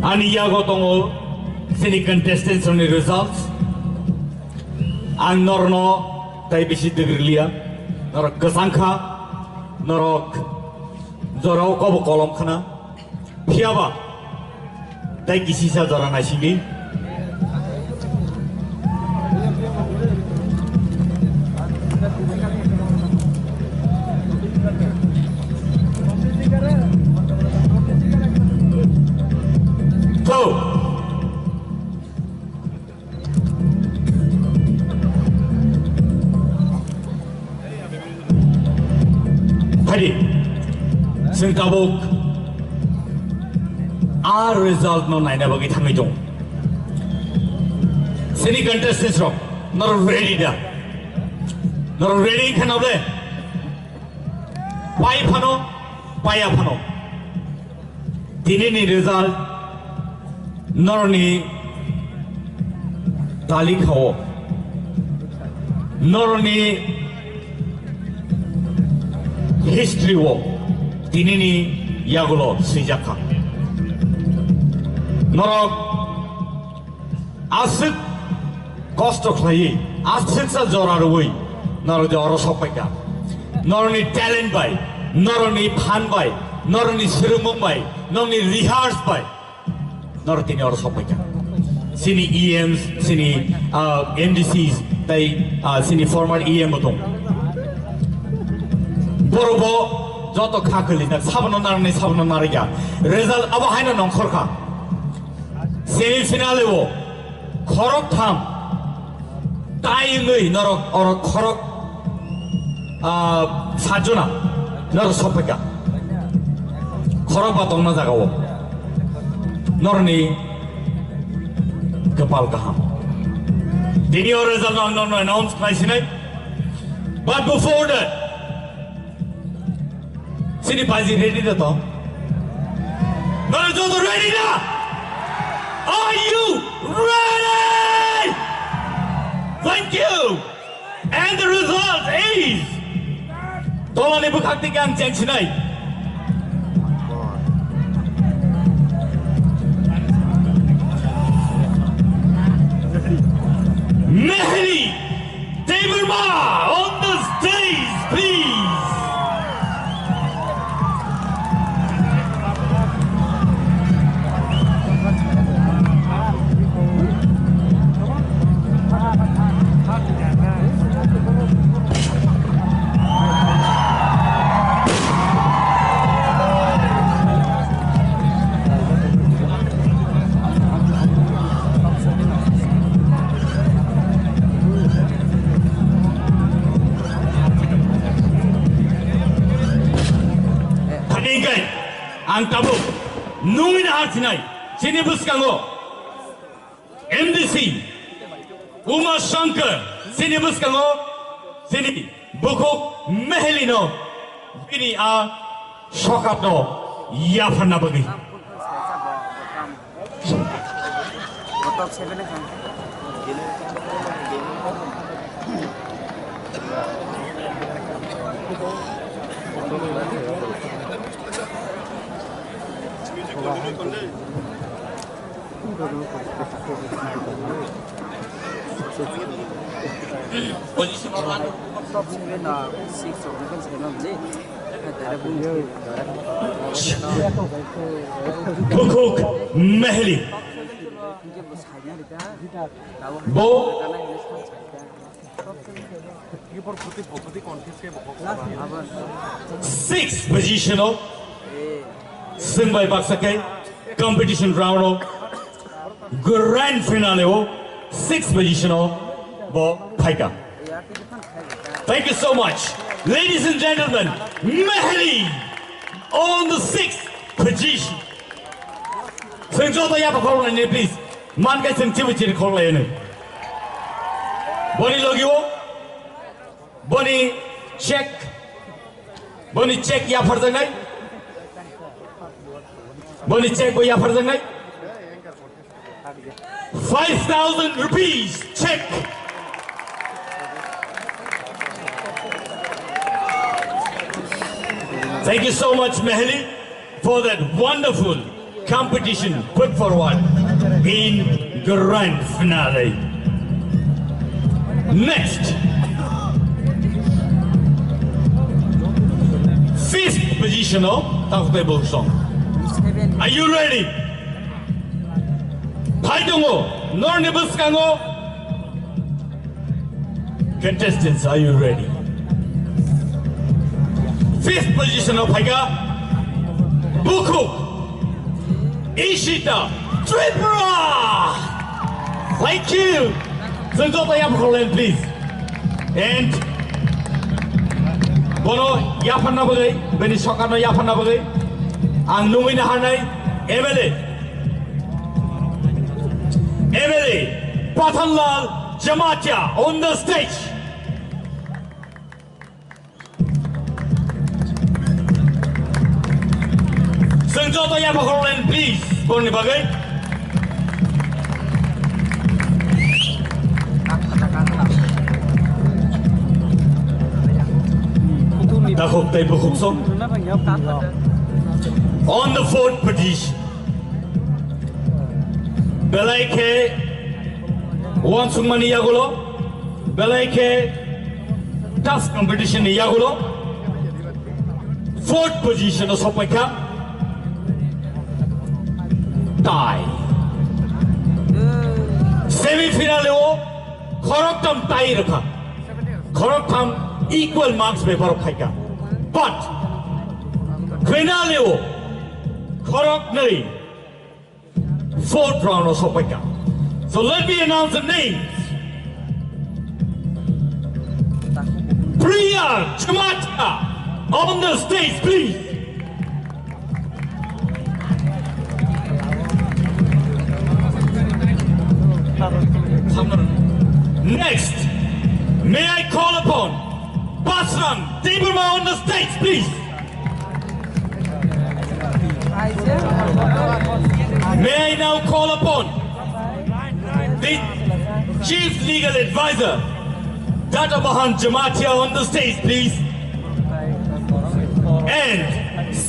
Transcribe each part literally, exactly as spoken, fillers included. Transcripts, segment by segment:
Ani yago tongo chini contestants rokni results. Ang norno tai bisi degrilia. Norok kwchang kha, norok jorao kobo kolom khna. Phiyaba tai kisisa jora naisingdi. Go! Phaidi, chwng tabuk a result no naina bagwi thangwi tong. Sini contestants rok, norok ready da? Norok ready wngkha na ble? Pai phano, paiya phano. Tinini result norni talikha o, norni history o tinini yagulo swijak kha. Norok aswk kosto khlaiwi, aswksa jora rwui norok je oro sokpaikha. Norokni talent bai, norokni phan bai, norokni swrwngmung bai, norokni rehearse bai norok tini oro sokpaikha. Sini E Ms, sini, ah, M D Cs, tai, ah, sini former E M bo tong. Borok bo joto kha kwlwijak, sabono narwknai, sabono narwkya. Result abo haino nongkhorkha. Semi final o khorok tham tai wngwi norok oro khorok, ah, sajona norok sokpaikha. Khorok ba tongna jaga o norni kwpal kaham. Tini o result no, no, no announce khlai sinai. But before that, sini baji ready da to? Nara joto ready da? Are you ready? Thank you. And the result is, tolani bwkhak tiki ang cheng sinai. Mehri Debbarma on the stage, please. Thani hingkai ang tabuk nungwi nahar sinai chini bwskango M D C Uma Shankar, chini bwskango chini bukhuk Mehlino bini a sokapno yapharna bagwi. Position one. Top seven, uh, six of the seven, eh? Bukhuk Mehli. Bo six position o swng bai baksa khe competition round o grand finale o six position o bo phaikha. Thank you so much. Ladies and gentlemen, Mehli on the sixth position. Swng joto yapha khoroknai, please. Man kai swng chibu chiri khoroknai. Boni logi o, boni check, boni check yapharjaknai. Boni check bo yapharjaknai. Five thousand rupees check. Thank you so much, Mehli, for that wonderful Competition put forward in grand finale. Next, fifth position o Takhuk Taibo Khuksong. Are you ready? Phai tongo, norni bwskango. Contestants, are you ready? Fifth position o phaikha Bukhuk Ishita Tripura. Thank you. Chwng joto yapharkha, please. And bono yapharna bagwi, bini sokarno yapharna bagwi ang nungwi naharnai M L A, M L A Pathanlal Jamatia on the stage. Chwng joto yapharkha, please, borni bagwi. Takhuk Taibo Khuksong. On the fourth position. Belai khe uansukmani yagulo, belai khe tough competition ni yagulo fourth position o sokpaikha. Tie. Semi final o khoroktham tie rwkha. Khoroktham equal marks beparo khaikha. But finale o khoroknwi fourth round o sokpaikha. So let me announce the names. Priya Jamatia on the stage, please. Next, may I call upon Basran Debbarma on the stage, please. May I now call upon the Chief Legal Advisor, Doctor Mohan Jamatia on the stage, please. And C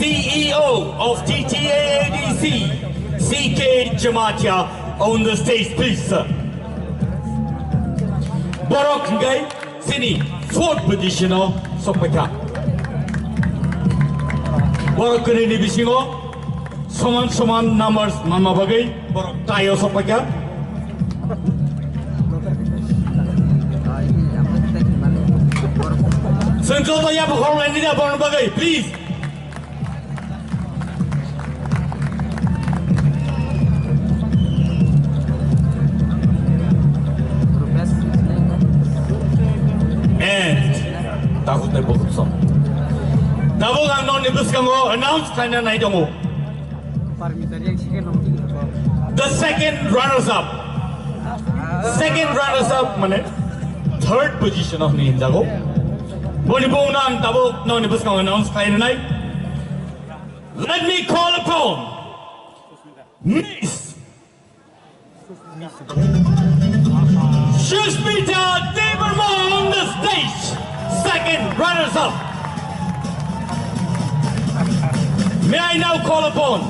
E O of T T A A D C, C K Jamatia on the stage, please, sir. Borok hingkai Chini fourth position o sokpaikha. Borok kwnwi ni bisingo soman soman numbers manma bagwi borok tie o sokpaikha. Chwng joto yapharkha, borokni bagwi, please. And Takhuk Taibo Khuksong. Tabuk ang nokni bwskango announce khlaina nai tongo. The second runners up. Second runners up mane third position o hinwi hinjago. Boni bumungno ang tabuk nokni bwskango announce khlai rwnai. Let me call upon Miss Sushmita Debbarma on the stage, second runners up. May I now call upon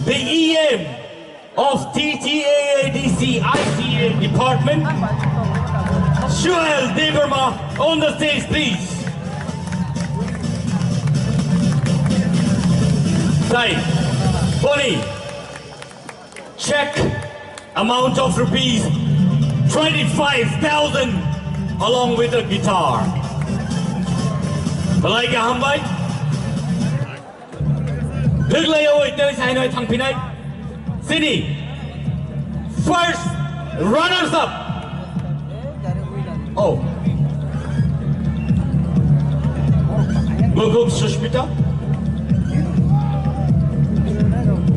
the E M of T T A A D C I C A department, Suhel Debbarma on the stage, please. Side. Boni check amount of rupees twenty-five thousand along with a guitar. Belai kaham bai. Thwglaiwi tei sainoi thangphinai. Chini first runners up. Oh. Bukhuk Sushmita.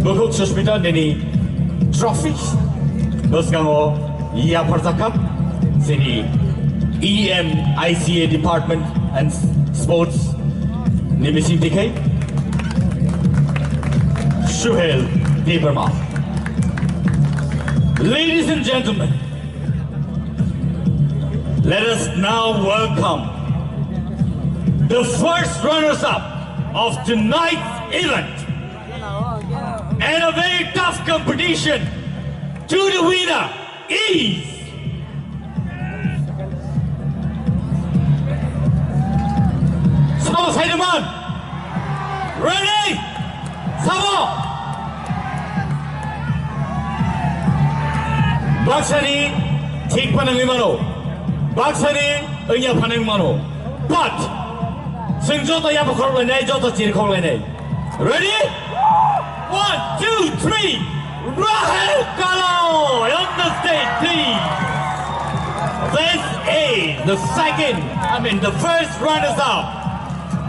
Bukhuk Sushmita nini trophy bwskango yapharjakha. Chini E M I C A Department and Sports ni bising tikhai Suhel Debbarma. Ladies and gentlemen, let us now welcome the first runners-up of tonight's event. Congratulations to the winner is Sabo Saidaman. Ready? Sabo. Baksani thik phanangwi mano. Baksani wngya phanangwi mano. But, chwng joto yaphang khorok lainai, joto chiri khorok lainai. Ready? One, two, three. Rahel Kalo on the stage, please. This is the second, I mean, the first runners-up.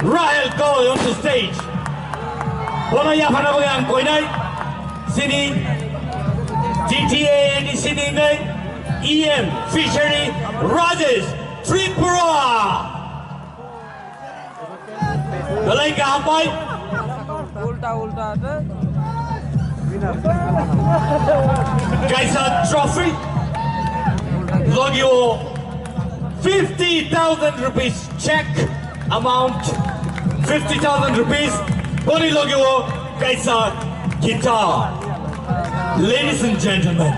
Rahel Kalo on the stage. Bono yaphana bagwi ang koinai. Sini G T A ni sini nai E M Fishery Rajesh Tripura. Belai kaham bai. Ulta, ulta, ada. Kaisa trophy. Logio fifty thousand rupees check amount. Fifty thousand rupees. Boni logio kaisa guitar. Ladies and gentlemen,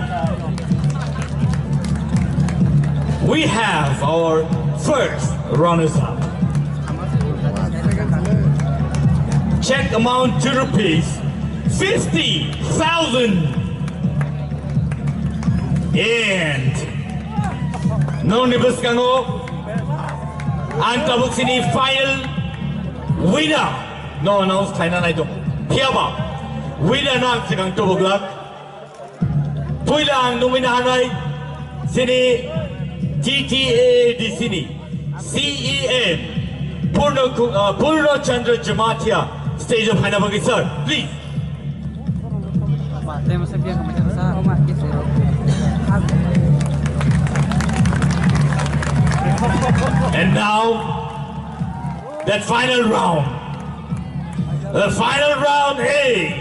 we have our first runners-up. Check amount to rupees fifty thousand. And nokni bwskango ang tabuk sini final winner no announce khlaina nai tongo. Phiyaba winner no ang swkang tubuglak. Puila ang nungwi nahanai sini G T A D C ni C E M Purno Ku-, uh, Purno Chandra Jamatia stage o phaina bagwi, sir, please. And now, that final round. The final round is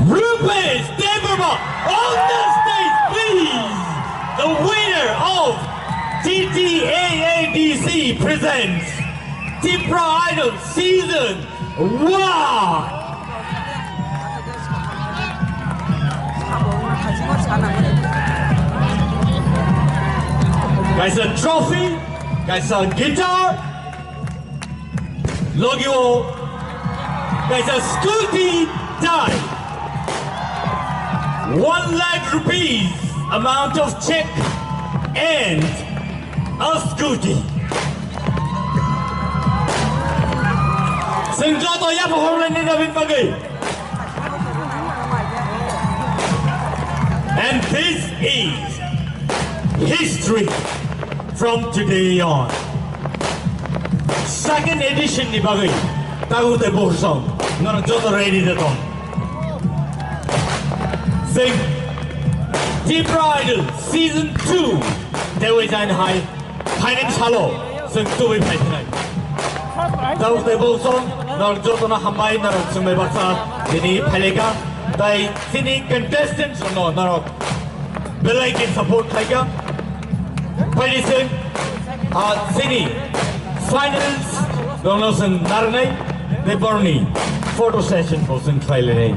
Rupesh Debbarma on the stage, please. The winner of T T A A D C presents Tipra Idol Season One. Kaisa trophy, kaisa guitar, logio kaisa scooty tai. One lakh rupees amount of check and a scooty. Chwng joto yaphang khorok lainai nabini bagwi. And this is history from today on. Second edition ni bagwi tago tei bohsong norok joto ready de tong. Sing Tipra Idol Season two tei wi jain hai phainai salo chwng tubui phaithinai. Tago tei bohsong norok jotono hambai norok chwngbai baksa dini phaileka tai sini contestants no norok belai khe support khaika. Phaidi sing, ah, sini finals rokno sing narnai, tei borni photo session bo sing khlai lainai.